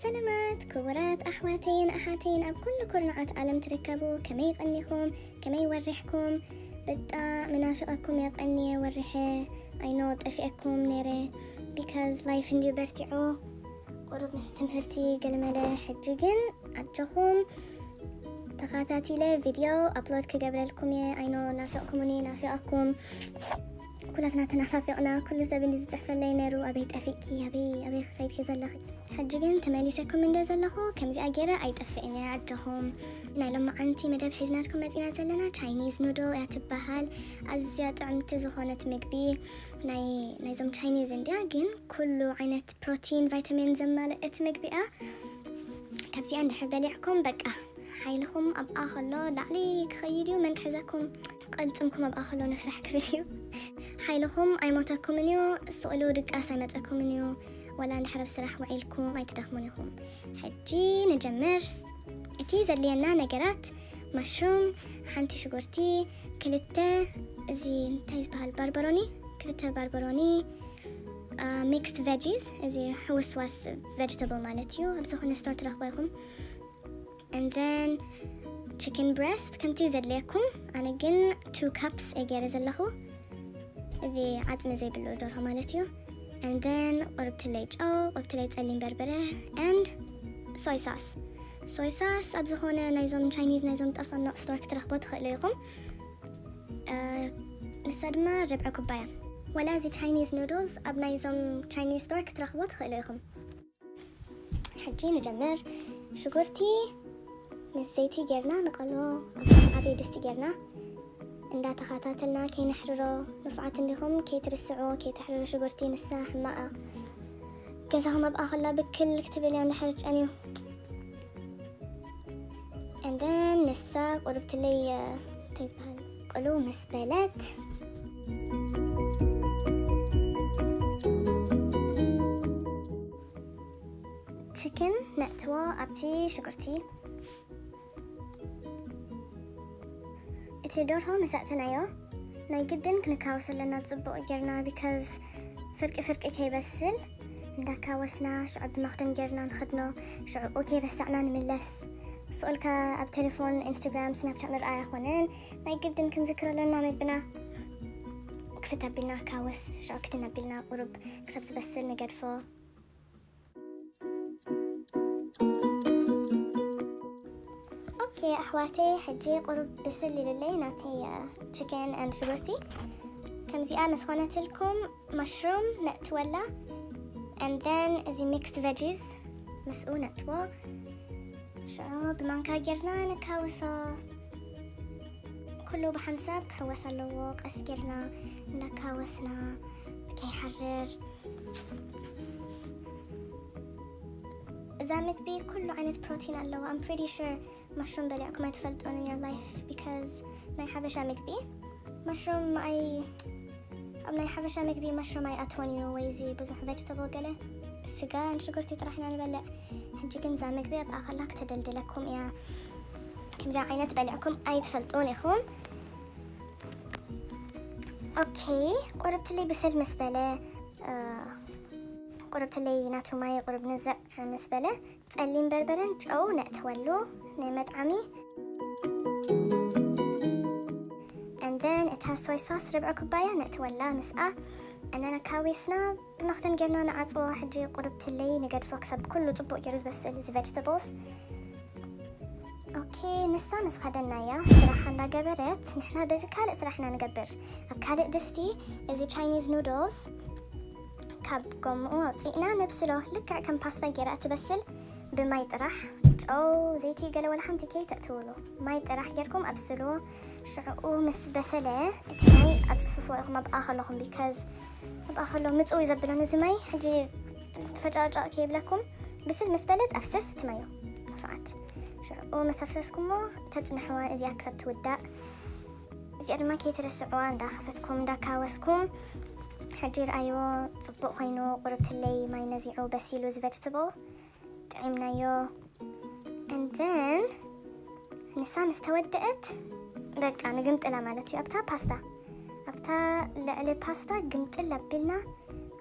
ሰላማት ክቡራት ኣሕዋተይን ኣሓተይን ኣብ ኩሉ ኩርናዓት ዓለም ትርከቡ፣ ከመይ ቀኒኹም? ከመይ ወሪሕኩም? ብጣዕሚ ናፊቐኩም እየ፣ ቀንየ ወሪሐ። ኣይኖ ጠፊአኩም ነይረ፣ because life እንድዩ በርቲዑ፣ ቁሩብ ምስ ትምህርቲ ገልመለ። ሕጂ ግን ኣጆኹም፣ ተኻታቲለ ቪድዮ ኣፕሎድ ክገብረልኩም እየ። ኣይኖ ናፊቕኩምኒ፣ ናፊቐኩም። ኩላትና ተናፋፊቕና፣ ኩሉ ሰብ እንዲ ዝጽሕፈለይ ነይሩ፣ ኣበይ ጠፊእኪ፣ ኣበይ ኣበይ ክኸይድኪ ዘለኺ? ሕጂ ግን ተመሊሰኩም እንደ ዘለኹ፣ ከምዚኣ ገይረ ኣይጠፍእን እየ፣ ኣጆኹም። ናይ ሎማዓንቲ መደብ ሒዝናልኩም መጺና ዘለና ቻይኒዝ ኑድል እያ ትበሃል። ኣዝያ ጥዕምቲ ዝኾነት ምግቢ፣ ናይ ናይዞም ቻይኒዝ እንድያ፣ ግን ኩሉ ዓይነት ፕሮቲን፣ ቫይታሚን ዘማልእት ምግቢ እያ። ካብዚኣ እንድሕር በሊዕኩም፣ በቃ ሓይልኹም ኣብኣ ከሎ ላዕሊ ክኸይድ እዩ። መን ክሕዘኩም? ቅልጽምኩም ኣብኣ ከሎ ንፍሕ ክብል እዩ። ሓይልኹም ኣይሞተኩምን እዩ። ስቕ ኢሉ ድቃስ ኣይመጸኩምን እዩ። ወላ እንድሕር ኣብ ስራሕ ውዒልኩም ኣይትደኽሙን ኢኹም። ሕጂ ንጀምር። እቲ ዘድልየና ነገራት፣ ማሽሩም፣ ሓንቲ ሽጉርቲ፣ ክልተ፣ እዚ እንታይ ዝበሃል፣ ባርበሮኒ፣ ክልተ ባርበሮኒ፣ ሚክስድ ቬጂስ፣ እዚ ሕውስዋስ ቬጅተብል ማለት እዩ። ኣብ ዝኾነ ስቶር ትረኽቦ ኢኹም። And then chicken breast ከምቲ ዘድልየኩም። ኣነ ግን two cups እየ ገይረ ዘለኹ፣ እዚ ዓጽሚ ዘይብሉ ደርሆ ማለት እዩ። And then ቁርብትለይ ጨው፣ ቁርብትለይ ጸሊም በርበረ and soy sauce። Soy sauce ኣብ ዝኾነ ናይዞም ቻይኒዝ፣ ናይዞም ጠፈኖቕ ስቶር ክትረኽቦ ትኽእሉ ኢኹም። እ፣ ንሳ ድማ ርብዒ ኩባያ። ወላ እዚ ቻይኒዝ ኑድልስ ኣብ ናይዞም ቻይኒዝ ስቶር ክትረኽቦ ትኽእሉ ኢኹም። ሕጂ ንጀምር። ሽጉርቲ ምስ ዘይቲ ጌርና ንቐልዎ፣ ኣብ ዓብዪ ድስቲ ጌርና እንዳተኸታተልና ከይነሕርሮ። ንፉዓት እንዲኹም ከይትርስዕዎ፣ ከይተሕርሩ ሽጉርቲ፣ ንሳ ሕማቕ እያ። ገዛኹም ኣብኣ ከላ ብክል ክትብል እያ እንድሕር ጨንዩ። And then ንሳ ቁርብትለይ፣ እ፣ እንታይ ዝበሃል፣ ቅልው ምስ በለት፣ ቺክን ነእትዎ ኣብቲ ሽጉርቲ። እቲ ደርሆ ምስ ኣእተናዮ፣ ናይ ግድን ክንካወስ ኣለና ጽቡቕ ጌርና፣ because ፍርቂ ፍርቂ ከይበስል እንዳካወስና፣ ሽዑ ብመኽደን ጌርና ንኸድኖ፣ ሽዑ ከይረሳዕና ንምለስ። ስቕ ኢልካ ኣብ ቴሌፎን፣ ኢንስታግራም፣ ስናፕቻት ምርኣይ ኣይኮነን፣ ናይ ግድን ክንዝክር ኣለና መግብና። ክፍት ኣቢልና ካወስ፣ ሽዑ ክድን ኣቢልና ቁሩብ ክሳብ ዝበስል ንገድፎ። ኦኬ ኣሕዋተይ፣ ሕጂ ቁሩብ ብስል ኢሉለይ ናተይ፣ እ፣ ቺክን and ሽጉርቲ። ከምዚኣ ምስ ኾነትልኩም፣ ማሽሩም ነእትወላ፣ and then እዚ ሚክስድ ቬጂስ ምስኡ ነእትዎ። ሽዑ ብማንካ ጌርና ነካውሶ። ኩሉ ብሓንሳብ ክሕወስ ኣለዎ። ቀስ ጌርና እናካወስና ከይሓርር። እዛ ምግቢ ኩሉ ዓይነት ፕሮቲን ኣለዋ። I'm pretty sure ማሽሩም በሊዕኩም ኣይትፈልጡን in your life because ናይ ሓበሻ ምግቢ ማሽሩም ኣይ ኣብ ናይ ሓበሻ ምግቢ ማሽሩም ኣይኣትዎን እዩ፣ ወይ እዚ ብዙሕ ቬጅተብል ገለ፣ ስጋ ንሽጉርቲ ጥራሕ ኢና ንበልዕ። ሕጂ ግን እዛ ምግቢ ኣብኣ ከላ ክተደልድለኩም እያ። ከምዚኣ ዓይነት በሊዕኩም ኣይትፈልጡን ኢኹም። ኦኬ፣ ቁርብትለይ ብስል ምስ በለ፣ እ፣ ቁርብትለይ ናቱ ማይ ቁርብ ንዘዕ ምስ በለ፣ ጸሊም በርበረን ጨው ነእትወሉ ንመጥዓሚ። And then እታ ሶይ ሳስ ርብዒ ኩባያ ነእትወላ ምስኣ። And then ኣካዊስና ብመኽደን ጌርና ንዓጽዎ። ሕጂ ቁርብትለይ ንገድፎ ክሳብ ኩሉ ጽቡቕ ገይሩ ዝበስል እዚ ቬጅተብልስ። ኦኬ፣ ንሳ ምስ ኸደናያ ስራሓ እንዳገበረት፣ ንሕና በዚ ካልእ ስራሕና ንገብር። ኣብ ካልእ ድስቲ እዚ ቻይኒዝ ኑድልስ ካብ ጎምኡ ኣውፂእና ነብስሎ። ልክዕ ከም ፓስታ ጌራ እትበስል ብማይ ጥራሕ፣ ጨው፣ ዘይቲ ገለ ወላ ሓንቲ ከይተእትውሉ፣ ማይ ጥራሕ ጌርኩም ኣብስልዎ። ሽዕኡ ምስ በሰለ እቲ ማይ ኣፅፍፍዎ ኢኹም ኣብኣ ከለኹም፣ because ኣብኣ ከሎ ምፅው እዩ ዘብሎ ነዚ ማይ። ሕጂ ፈጫጫ ከይብለኩም፣ ብስል ምስ በለት ኣፍስስ እቲ ማዩ ንፉዓት። ሽዕኡ ምስ ኣፍሰስኩሞ ተፅንሕዋ እዚኣ ክሳብ ትውዳእ። እዚኣ ድማ ከይትርስዕዋ እንዳኸፈትኩም እንዳካወስኩም። ሕጂ ርኣይዎ፣ ጽቡቕ ኮይኑ ቁርብትለይ ማይ ነዚዑ በሲሉ እዚ ቨጅተብል። ጥዒምናዮ። And then ንሳ ምስ ተወደአት በቃ ንግምጥላ ማለት እዩ። ኣብታ ፓስታ፣ ኣብታ ልዕሊ ፓስታ ግምጥል ኣቢልና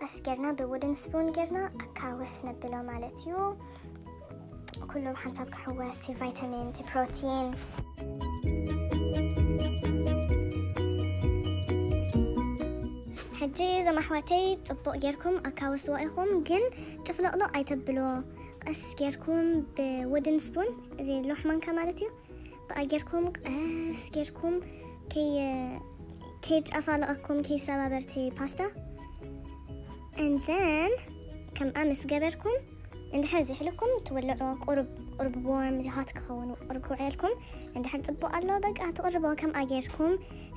ኣስጌርና ብውድን ስፑን ጌርና ኣካወስ ነብሎ ማለት እዩ። ኩሉ ብሓንሳብ ክሕወስ፣ እቲ ቫይታሚን፣ እቲ ፕሮቲን። ሕጂ እዞም ኣሕዋተይ ጽቡቕ ጌርኩም ኣካወስዎ ኢኹም፣ ግን ጭፍለቕሎቕ ኣይተብልዎ። ቀስ ጌርኩም ብ wooden spoon፣ እዚ ሎሕ ማንካ ማለት እዩ፣ ብኣ ጌርኩም ቀስ ጌርኩም ከይ-፣ ከይጫፋለቐኩም፣ ከይሰባበርቲ ፓስታ። And then ከምኣ ምስ ገበርኩም፣ እንድሕር ዘይሕልኩም ትውልዑ፣ ቁሩብ፣ ቁሩብ ዋርም፣ እዚ ሆት ክኸውን ቁሩብ ክውዕየልኩም። እንድሕር ጽቡቕ ኣሎ፣ በቃ ትቕርቦ ከምኣ ጌርኩም።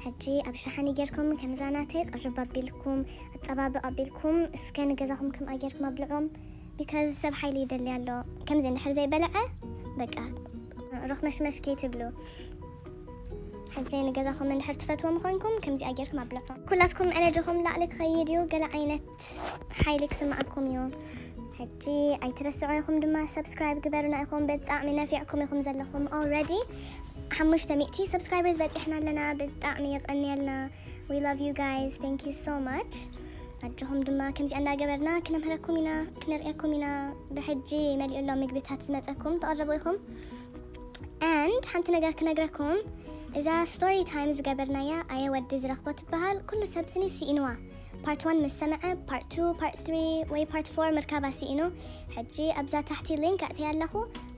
ሕጂ ኣብ ሸሓኒ ጌርኩም፣ ከምዛ ናተይ ቅርብ ኣቢልኩም፣ ኣጸባብቕ ኣቢልኩም፣ እስከ ንገዛኹም ከምኣ ጌርኩም ኣብልዖም። ቢካዝ ሰብ ሓይሊ ይደሊ ኣሎ። ከምዚ እንድሕር ዘይበልዐ፣ በቃ ሮኽመሽመሽ ከይትብሉ። ሕጂ ንገዛኹም እንድሕር ትፈትዎ ምኾንኩም፣ ከምዚኣ ጌርኩም ኣብልዖ። ኩላትኩም ኤነርጂኹም ላዕሊ ክኸይድ እዩ፣ ገለ ዓይነት ሓይሊ ክስምዓኩም እዩ። ሕጂ ኣይትረስዑ ኢኹም ድማ፣ ሰብስክራይብ ግበሩና ኢኹም፣ ብጣዕሚ ነፊዕኩም ኢኹም ዘለኹም። Already ሓሙሽተ ሚእቲ ሰብስክራይበርስ በጺሕና ኣለና፣ ብጣዕሚ የቐንየልና። We love you guys, thank you so much። ኣጆኹም ድማ፣ ከምዚኣ እንዳገበርና ክነምህረኩም ኢና፣ ክነርእየኩም ኢና። ብሕጂ መሊኡ ኣሎ ምግብታት ዝመጸኩም፣ ተቐረቡ ኢኹም። And ሓንቲ ነገር ክነግረኩም፣ እዛ ስቶሪ ታይም ዝገበርናያ ኣየ ወዲ ዝረኽቦ ትበሃል፣ ኩሉ ሰብ ስኒ ስኢንዋ። ፓርት ዋን ምስ ሰምዐ፣ ፓርት ቱ፣ ፓርት ትሪ ወይ ፓርት ፎር ምርካባ ስኢኑ። ሕጂ ኣብዛ ታሕቲ ሊንክ ኣእተያ ኣለኹ፣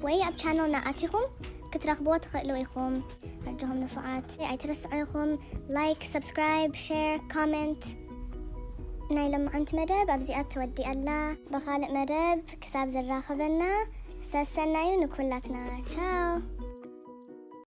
ወይ ኣብ ቻነልና ኣቲኹም ክትረኽብዎ ትኽእሉ ኢኹም። ኣጆኹም ንፉዓት፣ ኣይትረስዑ ኢኹም። ላይክ፣ ሰብስክራይብ፣ ሼር፣ ኮመንት። ናይ ሎማዓንቲ መደብ ኣብዚኣ ተወዲኣ ኣላ። ብኻልእ መደብ ክሳብ ዘራኽበና፣ ሰሰናዩ ንኩላትና። ቻው።